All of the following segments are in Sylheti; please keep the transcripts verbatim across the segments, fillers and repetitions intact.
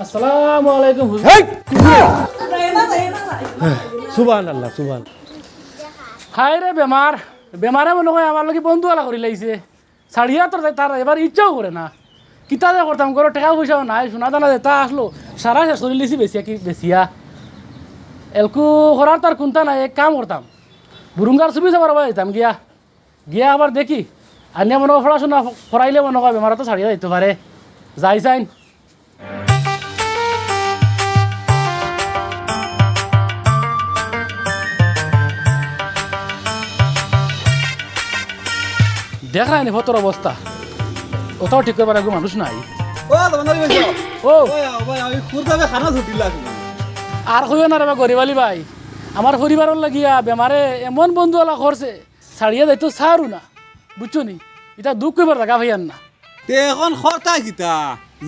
আসসালামু আলাইকুম হুজুর। হেই! সুবহানাল্লাহ, সুবহান। হায় রে বেমার, বেমারে মনো কয় আমার লাগি বন্ধু আলা করি লাইছে। ছাড়িয়া তোর তার এবার ইচ্ছাও করে না। কিতা যে করতাম, ঘরো টেকা পয়সাও নাই, সোনা দানা যেতা আছলো, সারা শেষ করি লিছি বেচিয়া কি বেচিয়া। এলকু করার তার কুন্তা নাই, এক কাম করতাম, বুরুঙ্গার সুবি সাবর বায় যাইতাম গিয়া। গিয়া আবার দেখি, আনিয়া মনো কয় পড়াশুনা করাইলে মনো কয় বেমার তো ছাড়িয়া যাইতো পারে। যাই চাইন। দেখরায়নি ফতর অবস্থা, অতাও ঠিক করবার এগু মানুষ নাই। ও, তোমার নাম হয়েছে? ও। ও, ভাই, আমি খুব দামে খানা ছুটি লাগবে। আর কইও না রে বা গরিব আলী ভাই, আমার পরিবারর লাগিয়া বেমারে এমন বন্ধু আলা করছে, ছাড়িয়া যাইতো চারু না, বুঝছো নি? ইতা দুখ কইবার জাগা পাইয়ার না। তে এখন খরতা কিতা?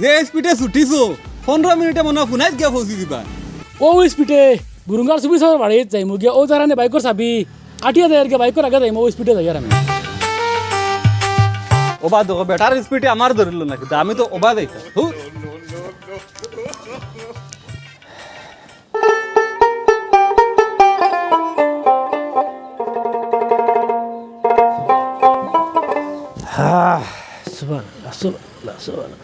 যে স্পিডে ছুটিছো, পনেরো মিনিটে মনো হয় ফুনাইত গিয়া পৌঁছি দিবা। ও স্পিডে বুরুঙ্গার সুবি সাবর বাড়িত যাইমু গিয়া, ও যারানে বাইকর চাবি, আটিয়া যাই আর গিয়া বাইকর আগে যাইমু, ও স্পিডে যাই আর আমি। ওবা দেখো, বেটার স্পিডে আমার ধরিল না, কিন্তু আমি তো ওবা যাইতাম। হুর। আহ, সুবহানাল্লাহ, সুবহানাল্লাহ, সুবহানাল্লাহ,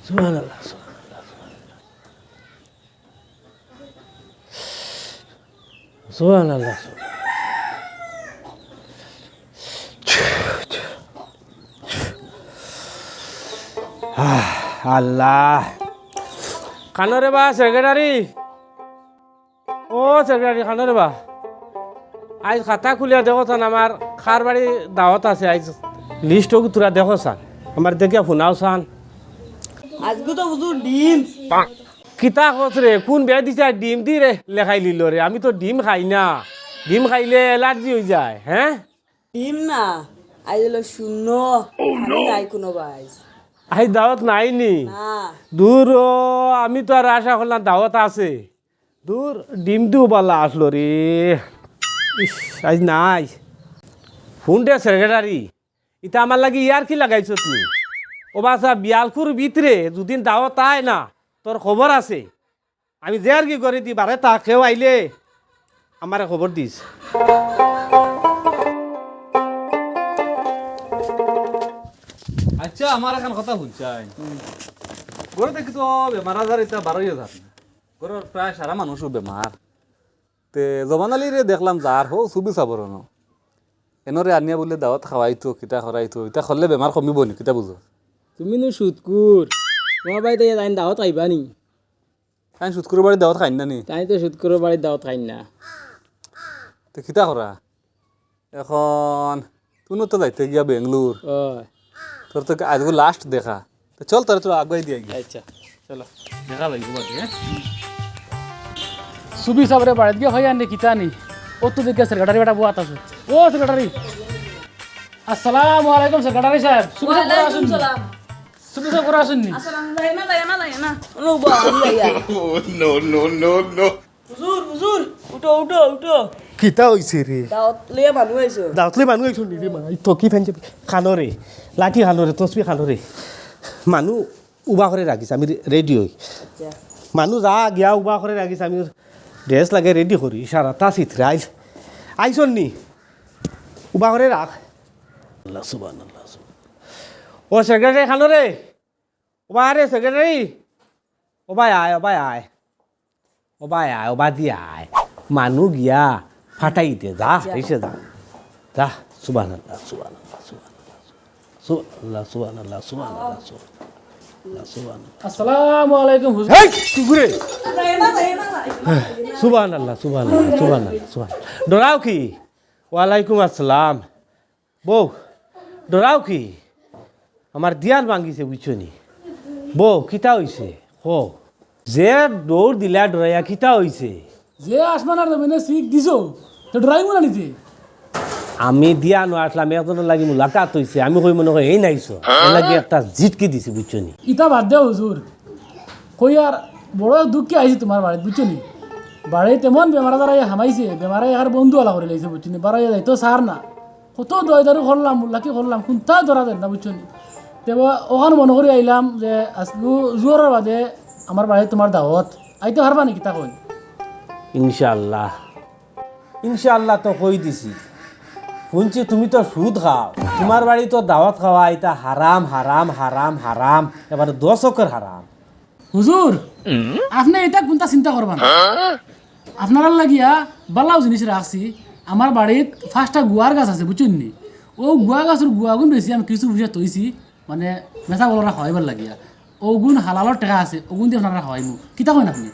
সুবহানাল্লাহ, সুবহানাল্লাহ। সুবহানাল্লাহ। আহ, আল্লাহ। কানো রে বা সেক্রেটারি? ও সেক্রেটারি, কানো রে বা? আইজ খাতা খুলিয়া দেখো চান, আমার কার বাড়ি দাওয়াত আছে, আইজ লিস্ট ওগু তুরা দেখো চান, আমার দেখিয়া ফুনাও চান। আজকে তো হুজুর ডিম। কিতা কস রে? কোন বেয়া দিছে আর ডিম দি রে লেখাই লিল রে? আমি তো ডিম খাই না, ডিম খাইলে অ্যালার্জি অই যায়। হ্যাঁ, ডিম না, আইজ অইলো শূন্য। আমি নাই কোনো বাইজ। আইজ দাওয়াত নাই নি? না। দূর ও, আমি তো আর আশা করলাম দাওয়াত আছে। দূর, ডিম দিও বালা আছলো রে। ইস, আইজ নাই। ফোন দে সেক্রেটারি, ইতা আমার লাগি ইয়ার কি লাগাইছত নি? ও বাসা, বিয়ালকুর ভিতরে দুদিন দাওয়াত আয় না, তোর খবর আছে। আমি যে আর কি করি দি বারে তা কেউ আইলে আমারে খবর দিস। আচ্ছা, আমার এখন কথা শুনছাই। ঘরে দেখি তো বেমার আজার ইতা বারোই হাজার না। ঘরর প্রায় সারা মানুষও বেমার। তে জবান আলীরে দেখলাম যার হো সুবি সাবর অনো। এনরে আনিয়া বুলে দাওয়াত খাওয়াইতো, কিতা করাইতো, ইতা করলে বেমার কমিবো নি, কিতা বুঝো? তুমি নু সুদকুর, তোমার বাড়িত তাইন দাওয়াত খাইবা নি? তাইন সুদকুরর বাড়িত দাওয়াত খাইন না নি? তাইন তো সুদকুরর বাড়িত দাওয়াত খাইন না। তে কিতা করা? এখন তুই তো যাইতে গিয়া বেঙ্গলোর। ওই। তোর তো আজকে লাস্ট দেখা। তো চল, তোর তো আগুয়াই দিয়া গিয়া। আচ্ছা, চলো। দেখা যাইব বাদে, হ্যাঁ? সুবি সাবরে বাড়িত গিয়া ভাই আনলে কিতা নি? ও তো দেখে সেক্রেটারি বেটা বওয়াত আছে। ও সেক্রেটারি। আসসালামু আলাইকুম সেক্রেটারি সাব। সুবি সাব ঘরো আছইন নি? ওয়ালাইকুম সালাম। সুবি সাব ঘরো আছইন নি? আসসালাম, যাই না, যাই না, যাই না। অনু বা, আমি যাই না। No, no, no, no. হুজুর, হুজুর, উঠো, উঠো, উঠো। কিতা অইছে রে? দাওয়াত লইয়া মানুষ আইছো। দাওয়াত লইয়া মানুষ আইছো নি রে মা? ই তো কি ফেঞ্চে খানো রে, লাঠি খানো রে, তসবি খানো রে। মানুষ উবা করে রাখিস, আমি রে-, রেডি অই। আচ্ছা। মানুষ যা গিয়া উবা করে রাখিস, আমি ড্রেস লাগে রেডি করি, সারা তা সিথরাইল। আইছন নি? উবা করে রাখ। আল্লাহ, সুবহানাল্লাহ, সুবহানাল্লাহ। ও সেক্রেটারি খানো রে, ওবা রে সেক্রেটারি, ওবায় আয়, ওবায় আয়। ওবায় আয়, ওবাদি আয়। মানু গিয়া ফাটাই দে, যা, যা। এসে যা। যা, সুবহানাল্লাহ, সুবহানাল্লাহ, সুবহানাল্লাহ। সুবহানাল্লাহ, সুবহানাল্লাহ, সুবহানাল্লাহ, সুবহানাল্লাহ, সুবহানাল্লাহ। আসসালামু আলাইকুম হুজুর। হেই, কুকুরে। সুবহানাল্লাহ, সুবহানাল্লাহ, সুবহানাল্লাহ, সুবহানাল্লাহ। ডরাও কি? ওয়ালাইকুম আসসালাম। বউ, ডরাও কি? আমার ধিয়ান ভাঙ্গিছে, বুঝছো নি? বউ, কিতা অইছে? কও। যে দৌড় দিলা ডরাইয়া, কিতা অইছে? যে আসমান আর জমিনে শিক দিছো, তে ডরাইমু না নি তে? আমি ধিয়ানো আসলাম, একজনর লাগি মুলাকাত অইছে, আমি কই মনো কয় এই নাইছো, এর লাগি একটা জিটকি দিছি, বুঝছো নি? ইতা বাদ দেও হুজুর, কই আর বড় দুঃখে আইছি তুমার বাড়িত, বুঝছো নি? বাড়িত এমন বেমার আজার আইয়া হামাইছে, বেমারে আর বন্ধু আলা করি লাইছে, বুঝছো নি? বারইয়া যাইতো সার না। কত দয় দারু করলাম, মুল্লাকি করলাম, কুন্তা ধরা দের না, বুঝছো নি? এবার অখান মনো করি আইলাম যে আইজকু জুহরর বাদে আমার বাড়িত তুমার দাওয়াত, আইতে পারবা নি, কিতা কইন? ইনশাআল্লাহ, ইনশাআল্লাহ তো কই দিছি। হুনছি তুমি তো সুদ খাও, তুমার বাড়িত তো দাওয়াত খাওয়া ইতা হারাম, হারাম, হারাম, হারাম, এবারে দশ অক্ষর হারাম। হুজুর, আপনে ইতা কুনতা চিন্তা করবা না। আপনারার লাগিয়া বালাউ জিনিস রাখছি। আমার বাড়িত পাঁচটা গুয়ার গাছ আছে, বুঝছইন নি? অউ গুয়া গাছর গুয়াগুন বেশি আমি কিছু পয়সা থইছি, মানে, মেসাব অকলরে খাওয়াইবার লাগিয়া। অগুন হালালর টেকা আছে, অগুন দি আপনারারে খাওয়াইমু। কিতা কইন আপনে?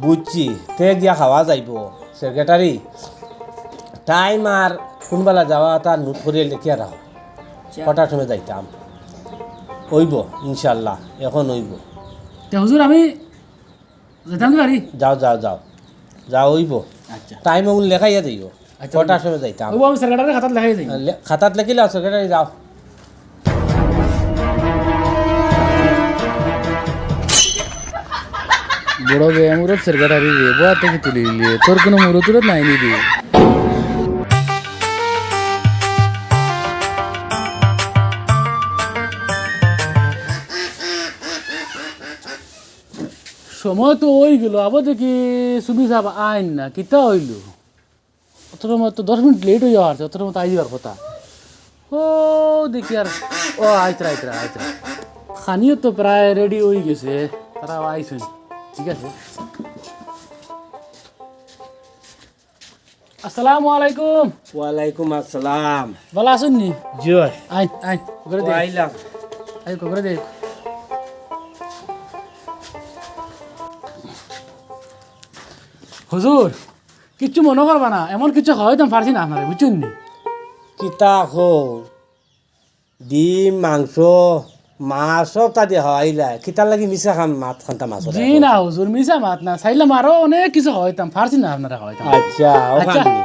বুঝছি, তে গিয়া খাওয়া যাইবো। সেক্রেটারি, টাইম আর কুনবালা যাওয়া তা নোট করিয়া লেখিয়া রাখো। আচ্ছা। কটার সময় যাইতাম? অইবো, ইনশাআল্লাহ, অখন অইবো। তে হুজুর, আমি যাইতাম কি বাড়ি? যাও, যাও, যাও। যাও, অইবো। আচ্ছা। টাইম অগুন লেখাইয়া যাইও। আচ্ছা, কটার অইবো। সময় যাইতাম? অইবো, আমি সেক্রেটারির খাতাত লেখাইয়া যাইমু। লে-, খাতাত লেখিলাও, সেক্রেটারি যাও। বড় বেমুরত সেক্রেটারি রে, বওয়াত থাকি তুলি দিলে, তোর কুনু মুরত টুরত নাই নি রে? সময় তো অইগেলো, আবার দেখি সুবি সাব আইন না, কিতা অইলো? অতটার মতো দশ মিনিট লেট অইয়া আছে, অতটার মতো আইবার কথা। ও দেখি আর, ও আইতরা, আইতরা, আইতরা। খানিও তো প্রায় রেডি অইগেছে, তারা আইছইন। ঠিক আছে। আসসালামু আলাইকুম। ওয়ালাইকুম আসসালাম। ভালা আছইন নি? জি অয়। আইন, আইন, ঘরো দে। আইলাম। আইন, ঘরো দে। হুজুর, কিচ্ছু মনো করবা না, এমন কিচ্ছু খাওয়াইতাম পারছি না আপনারে, বুঝছইন নি? কিতা কও? ডিম, মাংস, মাছ সবতা দি খাওয়াইলায়। কিতার লাগি মিছা খান মাত খান্তা মাছ? জি না হুজুর, মিছা মাত না, চাইলাম আরো অনেক কিছু খাওয়াইতাম, পারছি না আপনারে খাওয়াইতাম। আচ্ছা, অখান আচ্ছা, নি।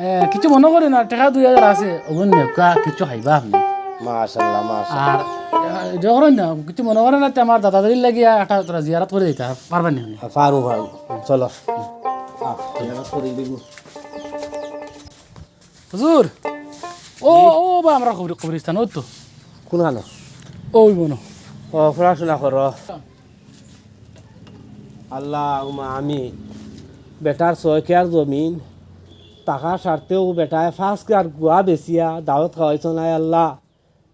এ, কিচ্ছু মনো করি না, টেকা দুই হাজার আছে, অগুন নেউক্কা, কিচ্ছু খাইবা আপনে। মাশাআল্লাহ, মাশাআল্লাহ। আর, এ, যখন না, কিচ্ছু মনো করি না, তে আমার দাদা দাদির লাগিয়া একটা তোরা জিয়ারত করি দিতা পারবা নি আপনে? পারমু, পারমু। চলো। আহ, জিয়ারত করি দিমু। হুজুর, ও, জি। ও বা আমরার কবর-, কবরস্থান, অউ তো। কুনখানো? অউ বনো। ও, পড়াশুনা করো। আল্লাহুম্মা আমিন। বেটার ছয় কিয়ার জমিন, টাকার স্বার্থে অউ বেটায় পাঁচ কিয়ার গুয়া বেচিয়া দাওয়াত খাওয়াইছইন, আয় আল্লাহ।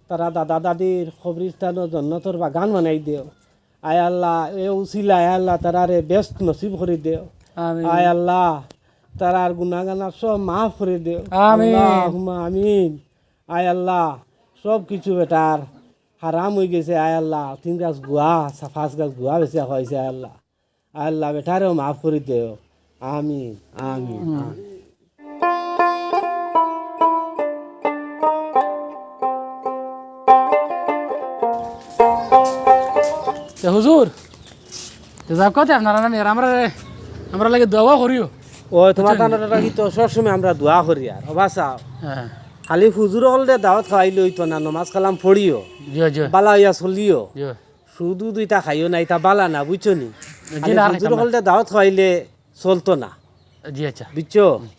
তারার দাদা দাদির কবরস্থানো জন্নতর বাগান বানাই দেও। আয় আল্লাহ, এ উছিলা, আয় আল্লাহ, তারারে বেহেস্ত নসিব করি দেও। আমিন। আয় আল্লাহ, তারার গুনাগানা সব মাফ করি দেও। আমিন। আল্লাহুম্মা আমিন। আয় আল্লাহ, সব কিছু বেটার হারাম অইগেছে, আয় আল্লাহ, তিন গাছ গুয়া, সা-, পাঁচ গাছ গুয়া বেচিয়া খাওয়াইছে, আয় আল্লাহ। আয় আল্লাহ, বেটারেও মাফ করি দেও। আমিন, আমিন, আমিন। তে হুজুর, তে যাউক্কা তে আপনারা নানি আর আমরারে, আমরার লাগি দোয়া করিও। ও, তুমার বুঝছইন নি? তানরে রাখি তো সবসময় আমরা দোয়া করি আর। ও বাছা, হ্যাঁ। খালি হুজুর অকলরে দাওয়াত খাওয়াইলে অইতো না, নমাজ কালাম পড়িও। জি, জি। বালা অইয়া চলিও। জি। শুধু দুইটা খাইও না, ইতা বালা না, বুঝছো নি? জি, খালি না, আর হুজুর খাইতাম না। অকলরে দাওয়াত খাওয়াইলে চলতো না। জি, আচ্ছা। বুঝছো? হুম।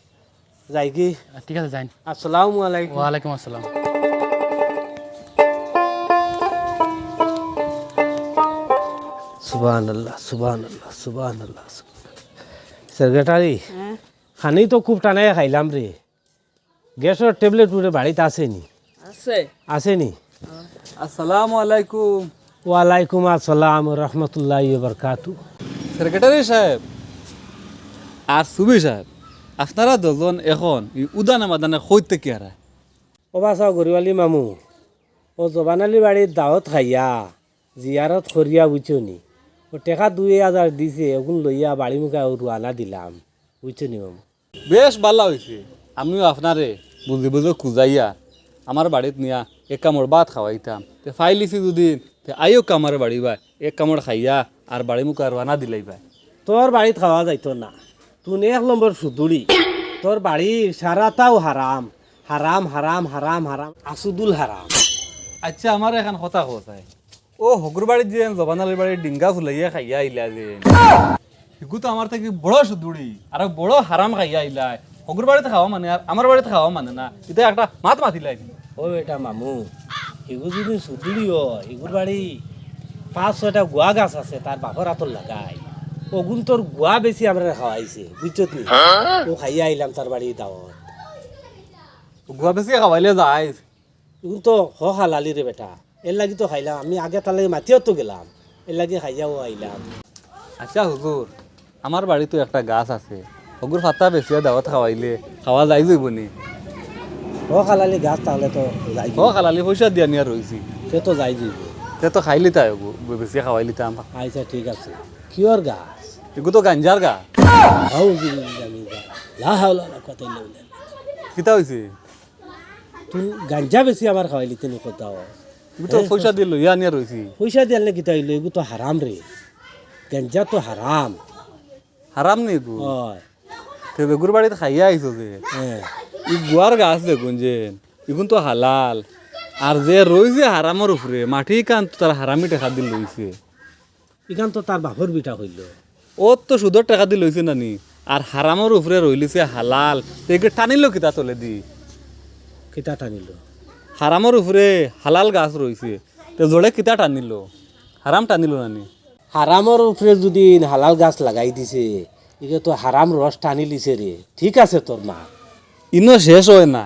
যাই কি? আহ, ঠিক আছে, যাইন। আসসালামু আলাইকুম। ওয়ালাইকুম আসসালাম। সুবহানাল্লাহ, সুবহানাল্লাহ, সুবহানাল্লাহ, সুবহানাল্লাহ। সেক্রেটারি, হ্যাঁ? খানি তো খুব টানাইয়া খাইলাম রে। গ্যাসর ট্যাবলেট উরে বাড়িত আছে নি? আছে। আছে নি? আসসালামু আলাইকুম। ওয়ালাইকুম আসসালাম ওয়া রাহমাতুল্লাহি ওয়া বারাকাতু। সেক্রেটারি সাহেব আর সুবি সাহেব, আপনারা দুইজন অখন ই উদানে মাদানে কই থাকি আরা? ও বাছা গরিব আলী মামু, ও জবান আলীর বাড়িত দাওয়াত খাইয়া, জিয়ারত করিয়া, বুঝছো নি? ও টেকা দুই হাজার দিছে, অগুন লইয়া বাড়ি মুখা রওয়ানা দিলাম, বুঝছো নি মামু? বেশ বালা অইছে, আমিও আপনারে বুঝি বুঝি খুজাইয়া আমার বাড়িত নিয়া এক কামড় ভাত খাওয়াইতাম। তে পাইলিছি দুদিন, তে আইও আমার বাড়ি বায়, এক কামড় খাইয়া আর বাড়ি মুখা রওয়ানা দিলাইবায়। তোর বাড়িত খাওয়া যাইতো না, তুই এক নম্বর সুদুড়ি। তোর বাড়ির সারাতাউ হারাম, হারাম, হারাম, হারাম, হারাম, আসুদুল হারাম। আচ্ছা, আমারে এখান কথা কও চাই। ও হগুর বাড়িত যে জবান আলীর বাড়ির ডিঙ্গা ফুলাইয়া খাইয়া আইলা যে, হিগু তো আমার থাকি বড় সুদুড়ি, আর বড় হারাম খাইয়া আইলায়। হগুর বাড়িত খাওয়া মানে আর আমার বাড়িত খাওয়া মানে না, ইতা একটা মাত মাতিলাই। ও বেটা মামু, হিগু যদি সুদুরি অয়, হিগুর বাড়ি পাঁচ ছয়টা গুয়া গাছ আছে, তার বাপর আতর লাগাই। অগুন তোর গুয়া বেশি আমরারে খাওয়াইছে, বুঝছত নি? অউ খাইয়া আইলাম তার বাড়ি দাওয়াত। গুয়া বেশি খাওয়াইলে যায়। ইগুন তো হক হালালি রে বেটা, এরলাগি তো খাইলাম। আমি আগে তার লাগি মাতিও তো গেলাম, এরলাগি খাইয়াও আইলাম। আচ্ছা হুজুর, আমার বাড়িত একটা গাছ আছে, অগুর পাতা বেচিয়া দাওয়াত খাওয়াইলে খাওয়া যাইযিবো নি? হক হালালি গাছ তাইলে তো যাইযিবো। হক হালালি পয়সা দিয়া নিয়া রইছি। তে তো যাইযিবো। তে তো খাইলিতায় অগু, বেচিয়া খাওয়াইলিতাম। আচ্ছা ঠিক আছে। কিওর গাছ? ইগু তো গাঞ্জার গাছ। আউযুবিল্লাহি মিন যালিক। লা হাওলা ওয়ালা কুওয়াতা ইল্লা বিল্লাহ। কিতা অইছে? তুই গাঞ্জা বেচি আমার খাওয়াইলিতে নি কথা অয়। ইগু তো পয়সা দিয়া লইয়া আনিয়া রইছি। পয়সা দিয়া আনলে কিতা অইলো? ইগু তো হারাম রে। গাঞ্জা তো হারাম। হারাম নি ইগু? অয়। তে বেগুর বাড়িত খাইয়া আইছো যে। হ্যাঁ। ই গুয়ার গাছ দেখুন যে, ইগুন তো হালাল। আর যে রইছে হারামর উপরে, মাটি কান তো তার হারামি টেকা দি লইছে। ইখান তো তার বাপর ভিটা অইলো। অউ তো সুদর টেকা দি লইছে না নি? আর হারামর উপরে রইলিছে হালাল, তে ইগে টানিলো কিতা তলেদি? কিতা টানিলো? হারামর উপরে হালাল গাছ রইছে, তে জড়ে কিতা টানিলো? হারাম টানিলো না নি? হারামর উপরে যদি হালাল গাছ লাগাই দিছে, ইগে তো হারাম রস টানিলিছে রে। ঠিক আছে তোর মা। ইনো শেষ অয় না।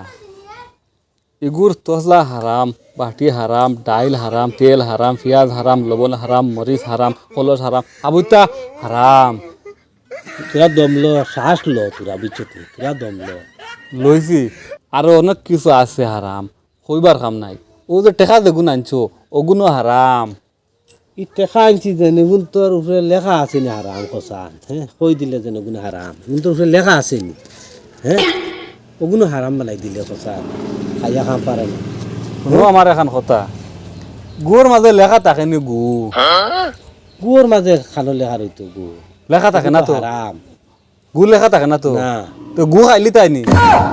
ইগুর তসলা হারাম, বাটি হারাম, ডাইল হারাম, তেল হারাম, পিয়াজ হারাম, লবণ হারাম, মরিচ হারাম, কলস হারাম, আবুতা হারাম। তোরা দম ল, শ্বাস ল, তোরা বুঝছত নি? তোরা দম ল। লইছি, আরো অনেক কিছু আছে হারাম, কইবার কাম নাই। অউ যে টেকা যেগুন আনছো, অগুনও হারাম। ই টেকা আনছি যেন, ইগুন তোর উপরে লেখা আছে নি হারাম কছান, হ্যাঁ? কই দিলে যেন ইগুন হারাম, ইগুন তোর উপরে লেখা আছে নি, হ্যাঁ? অগুনও হারাম বানাই দিলে কছান, খাইয়া খাম পারে না। হুনো আমার এখান কথা, গুর মাঝে লেখা থাকে নি গু? গুর মাঝে খানো লেখা রইতো গু? লেখা থাকে না তো। হারাম। গু লেখা থাকে না তো। না। তো গু খাইলিতায় নি?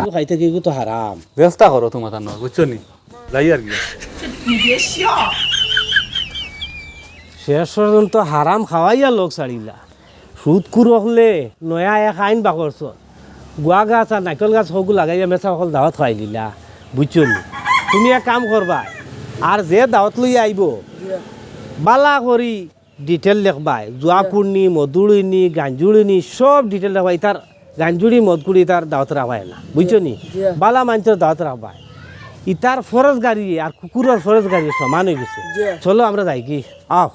গু খাইতে কি, গু তো হারাম। চেষ্টা করো তোমার তার নয়, বুঝছো নি? যাই আর কি। শেষ পর্যন্ত হারাম খাওয়াইয়া লোক ছাড়িলা। সুদখুর অকলে নয়া এক আইন বার করছো। গুয়া গাছ আর নাইকল গাছ হগু লাগাইয়া মেছা অকল দাওয়াত খাওয়াইলিলা। বুঝছো নি? তুমি এক কাম করবায়, আর যে দাওয়াত লইয়া আইবো, বালা করি detail লেখবায়, জুয়াকুর নি, মদকুড়ি নি, গাঞ্জুড়ি নি, সব detail লেখবায়। ইতার গাঞ্জুড়ি, মদকুড়ি ইতার দাওয়াত রাখবায় না, বুঝছো নি? জি। বালা মানষর দাওয়াত রাখবায়। ইতার ফরজ গাড়ি আর কুকুরর ফরজ গাড়ি সমান অইগেছে। জি। চলো আমরা যাইগি, আও।